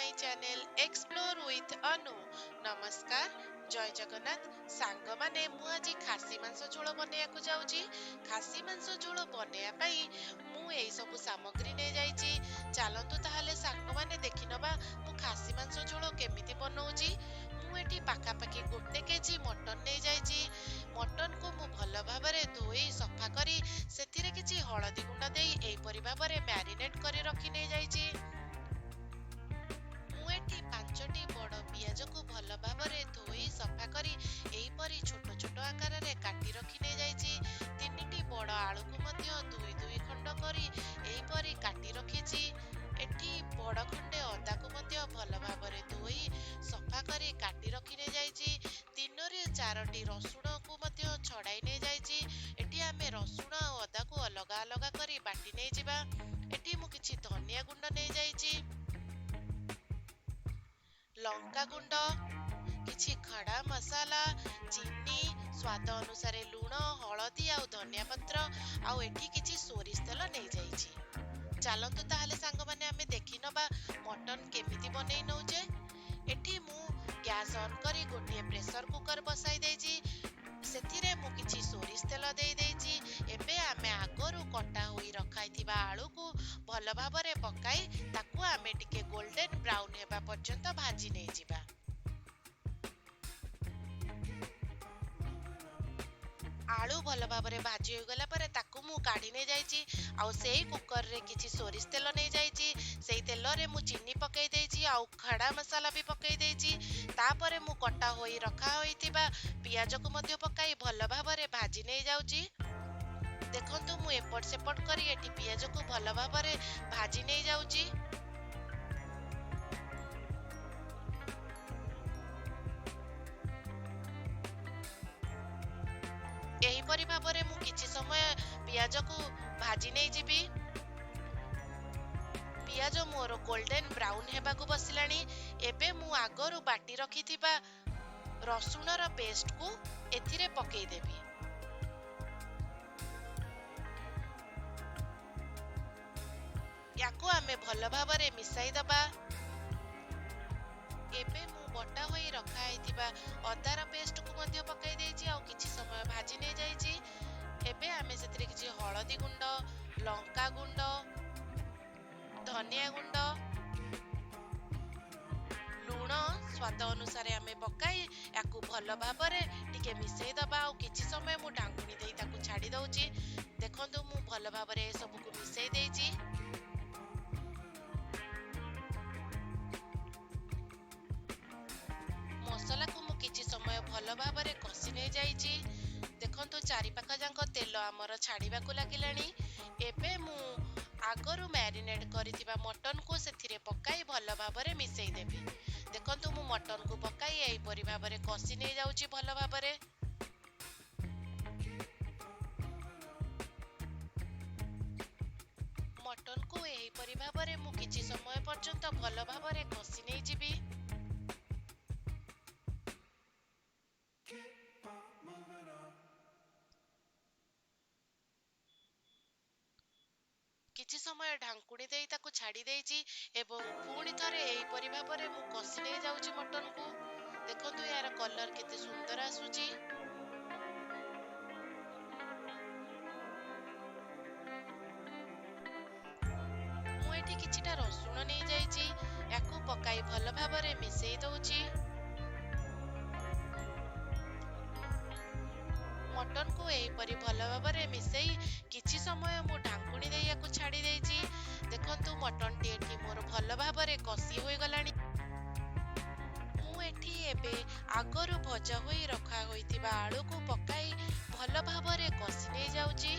My channel explore with Anu. ନମସ୍କାର, ଜୟ ଜଗନ୍ନାଥ ସାଙ୍ଗମାନେ। ମୁଁ ଆଜି ଖାସି ମାଂସ ଝୋଳ ବନେଇବାକୁ ଯାଉଛି। ଖାସି ମାଂସ ଝୋଳ ବନେଇବା ପାଇଁ ମୁଁ ଏଇସବୁ ସାମଗ୍ରୀ ନେଇଯାଇଛି। ଚାଲନ୍ତୁ ତାହେଲେ ସାଙ୍ଗମାନେ, ଦେଖିନେବା ମୁଁ ଖାସି ମାଂସ ଝୋଳ କେମିତି ବନଉଛି। ମୁଁ ଏଠି ପାଖାପାଖି 1 କେଜି ମଟନ୍ ନେଇଯାଇଛି। ମଟନକୁ ମୁଁ ଭଲ ଭାବରେ ଧୋଇ ସଫା କରି ସେଥିରେ କିଛି ହଳଦୀ ଗୁଣ୍ଡ ଦେଇ ଏହିପରି ଭାବରେ ମ୍ୟାରିନେଟ୍ କରି ରଖି ନେଇଯାଇଛି। ମୁଁ ଏଠି 5ଟି ବଡ଼ ପିଆଜକୁ ଭଲ ଭାବରେ ଧୋଇ ସଫା କରି ଏହିପରି ଛୋଟ ଛୋଟ ଆକାରରେ କାଟି ରଖି ନେଇଯାଇଛି। 3ଟି ବଡ଼ ଆଳୁକୁ ମଧ୍ୟ ଦୁଇ ଦୁଇ ଖଣ୍ଡ କରି ଏହିପରି କାଟି ରଖିଛି। ଏଠି ବଡ଼ ଖଣ୍ଡେ ଅଦାକୁ ମଧ୍ୟ ଭଲ ଭାବରେ ଧୋଇ ସଫା କରି କାଟି ରଖି ନେଇଯାଇଛି। 3ରୁ 4ଟି ରସୁଣକୁ ମଧ୍ୟ ଛଡ଼ାଇ ନେଇଯାଇଛି। ଏଠି ଆମେ ରସୁଣ ଆଉ ଅଦାକୁ ଅଲଗା ଅଲଗା କରି ବାଟି ନେଇଯିବା। ଏଠି ମୁଁ କିଛି ଧନିଆ ଗୁଣ୍ଡ ନେଇଯାଇଛି, ଲଙ୍କା ଗୁଣ୍ଡ, କିଛି ଖଡ଼ା ମସଲା, ଚିନି, ସ୍ୱାଦ ଅନୁସାରେ ଲୁଣ, ହଳଦୀ ଆଉ ଧନିଆ ପତ୍ର, ଆଉ ଏଠି କିଛି ସୋରିଷ ତେଲ ନେଇଯାଇଛି। ଚାଲନ୍ତୁ ତାହେଲେ ସାଙ୍ଗମାନେ, ଆମେ ଦେଖିନେବା ମଟନ୍ କେମିତି ବନେଇ ନେଉଛେ। ଏଠି ମୁଁ ଗ୍ୟାସ୍ ଅନ୍ କରି ଗୋଟିଏ ପ୍ରେସର କୁକର ବସାଇ ଦେଇଛି। ସେଥିରେ ମୁଁ କିଛି ସୋରିଷ ତେଲ ଦେଇ ଦେଇଛି। ଏବେ ଆମେ ଆଗରୁ କଟା ହୋଇ ରଖାଇଥିବା ଆଳୁକୁ ଭଲ ଭାବରେ ପକାଇ ତାକୁ ଆମେ ଟିକେ ଗୋଲ୍ଡେନ୍ ବ୍ରାଉନ୍ ହେବା ପର୍ଯ୍ୟନ୍ତ ଭାଜି ନେଇଯିବା। ଆଳୁ ଭଲ ଭାବରେ ଭାଜି ହୋଇଗଲା ପରେ ତାକୁ ମୁଁ କାଢ଼ି ନେଇଯାଇଛି। ଆଉ ସେଇ କୁକରରେ କିଛି ସୋରିଷ ତେଲ ନେଇଯାଇଛି। ସେଇ ତେଲରେ ମୁଁ ଚିନି ପକାଇ ଦେଇଛି ଆଉ ଖଡ଼ା ମସଲା ବି ପକାଇ ଦେଇଛି। ତାପରେ ମୁଁ କଟା ହୋଇ ରଖା ହୋଇଥିବା ପିଆଜକୁ ମଧ୍ୟ ପକାଇ ଭଲ ଭାବରେ ଭାଜି ନେଇଯାଉଛି। ଦେଖନ୍ତୁ, ମୁଁ ଏପଟ ସେପଟ କରି ଏଠି ପିଆଜକୁ ଭଲ ଭାବରେ ଭାଜି ନେଇଯାଉଛି। ଏହିପରି ଭାବରେ ମୁଁ କିଛି ସମୟ ପିଆଜକୁ ଭାଜି ନେଇଯିବି। ପିଆଜ ମୋର ଗୋଲ୍ଡେନ୍ ବ୍ରାଉନ୍ ହେବାକୁ ବସିଲାଣି। ଏବେ ମୁଁ ଆଗରୁ ବାଟି ରଖିଥିବା ରସୁଣର ପେଷ୍ଟକୁ ଏଥିରେ ପକାଇଦେବି। ୟାକୁ ଆମେ ଭଲ ଭାବରେ ମିଶାଇ ଦେବା। ଏବେ ମୁଁ ବଟା ହୋଇ ରଖା ହେଇଥିବା ଅଦାର ପେଷ୍ଟକୁ ମଧ୍ୟ ପକାଇ ଦେଇଛି ଆଉ କିଛି ସମୟ ଭାଜି ନେଇଯାଇଛି। ଏବେ ଆମେ ସେଥିରେ କିଛି ହଳଦୀ ଗୁଣ୍ଡ, ଲଙ୍କା ଗୁଣ୍ଡ, ଧନିଆ ଗୁଣ୍ଡ, ଲୁଣ ସ୍ୱାଦ ଅନୁସାରେ ଆମେ ପକାଇ ୟାକୁ ଭଲ ଭାବରେ ଟିକେ ମିଶାଇ ଦେବା। ଆଉ କିଛି ସମୟ ମୁଁ ଢାଙ୍କୁଣୀ ଦେଇ ତାକୁ ଛାଡ଼ି ଦେଉଛି। ଦେଖନ୍ତୁ, ମୁଁ ଭଲ ଭାବରେ ଏସବୁକୁ ମିଶାଇ ଦେଇଛି। ମସଲାକୁ ମୁଁ କିଛି ସମୟ ଭଲ ଭାବରେ କଷି ନେଇଯାଇଛି। ଦେଖନ୍ତୁ, ଚାରିପାଖ ଯାକ ତେଲ ଆମର ଛାଡ଼ିବାକୁ ଲାଗିଲାଣି। ଏବେ ମୁଁ ଆଗରୁ ମ୍ୟାରିନେଟ୍ କରିଥିବା ମଟନକୁ ସେଥିରେ ପକାଇ ଭଲ ଭାବରେ ମିଶାଇ ଦେବି। ଦେଖନ୍ତୁ, ମୁଁ ମଟନକୁ ପକାଇ ଏହିପରି ଭାବରେ କଷି ନେଇଯାଉଛି ଭଲ ଭାବରେ। ମଟନକୁ ଏହିପରି ଭାବରେ ମୁଁ କିଛି ସମୟ ପର୍ଯ୍ୟନ୍ତ ଭଲ ଭାବରେ କଷି ନେଇଯିବି। କିଛି ସମୟ ଢାଙ୍କୁଣୀ ଦେଇ ତାକୁ ଛାଡ଼ି ଦେଇଛି ଏବଂ ପୁଣି ଥରେ ଏହିପରି ଭାବରେ ମୁଁ କଷି ନେଇଯାଉଛି ମଟନକୁ। ଦେଖନ୍ତୁ, ଏହାର କଲର୍ କେତେ ସୁନ୍ଦର ଆସୁଛି। ମୁଁ ଏଠି କିଛିଟା ରସୁଣ ନେଇଯାଇଛି। ୟାକୁ ପକାଇ ଭଲ ଭାବରେ ମିଶେଇ ଦଉଛି। ମଟନକୁ ଏହିପରି ଭଲ ଭାବରେ ମିଶେଇ କିଛି ସମୟ ମୁଁ ଢାଙ୍କୁଣୀ ଦେଇ ୟାକୁ ଛାଡ଼ି ଦେଇଛି। ଦେଖନ୍ତୁ, ମଟନଟି ଏଠି ମୋର ଭଲ ଭାବରେ କଷି ହୋଇଗଲାଣି। ମୁଁ ଏଠି ଏବେ ଆଗରୁ ଭଜା ହୋଇ ରଖା ହୋଇଥିବା ଆଳୁକୁ ପକାଇ ଭଲ ଭାବରେ କଷି ନେଇଯାଉଛି।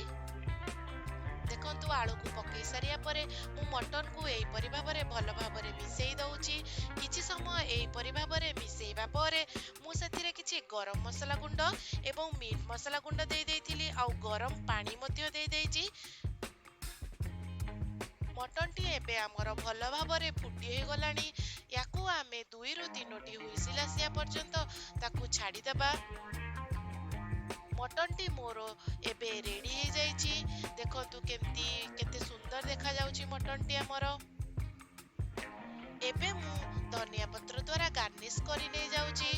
ଦେଖନ୍ତୁ, ଆଳୁକୁ ପକାଇ ସାରିବା ପରେ ମୁଁ ମଟନକୁ ଏହିପରି ଭାବରେ ଭଲ ଭାବରେ ମିଶେଇ ଦଉଛି। କିଛି ସମୟ ଏହିପରି ଭାବରେ ମିଶେଇବା ପରେ ମୁଁ ସେଥିରେ କିଛି ଗରମ ମସଲା ଗୁଣ୍ଡ ଏବଂ ମିଟ୍ ମସଲା ଗୁଣ୍ଡ ଦେଇ ଦେଇଥିଲି ଆଉ ଗରମ ପାଣି ମଧ୍ୟ ଦେଇ ଦେଇଛି। ମଟନଟି ଏବେ ଆମର ଭଲ ଭାବରେ ଫୁଟି ହୋଇଗଲାଣି। ୟାକୁ ଆମେ 2ରୁ 3ଟି ହୁଇସିଲ ଆସିବା ପର୍ଯ୍ୟନ୍ତ ତାକୁ ଛାଡ଼ିଦେବା। ମଟନଟି ମୋର ଏବେ ରେଡ଼ି ହେଇଯାଇଛି। ଦେଖନ୍ତୁ, କେମିତି କେତେ ସୁନ୍ଦର ଦେଖାଯାଉଛି ମଟନଟି ଆମର। ଏବେ ମୁଁ ଧନିଆ ପତ୍ର ଦ୍ୱାରା ଗାର୍ନିଶ କରି ନେଇଯାଉଛି।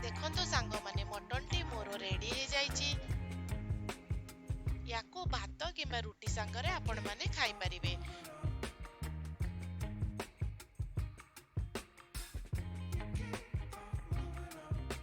ଦେଖନ୍ତୁ ସାଙ୍ଗମାନେ, ମଟନଟି ମୋର ରେଡ଼ି ହେଇଯାଇଛି। ୟାକୁ ଭାତ କିମ୍ବା ରୁଟି ସାଙ୍ଗରେ ଆପଣମାନେ ଖାଇପାରିବେ।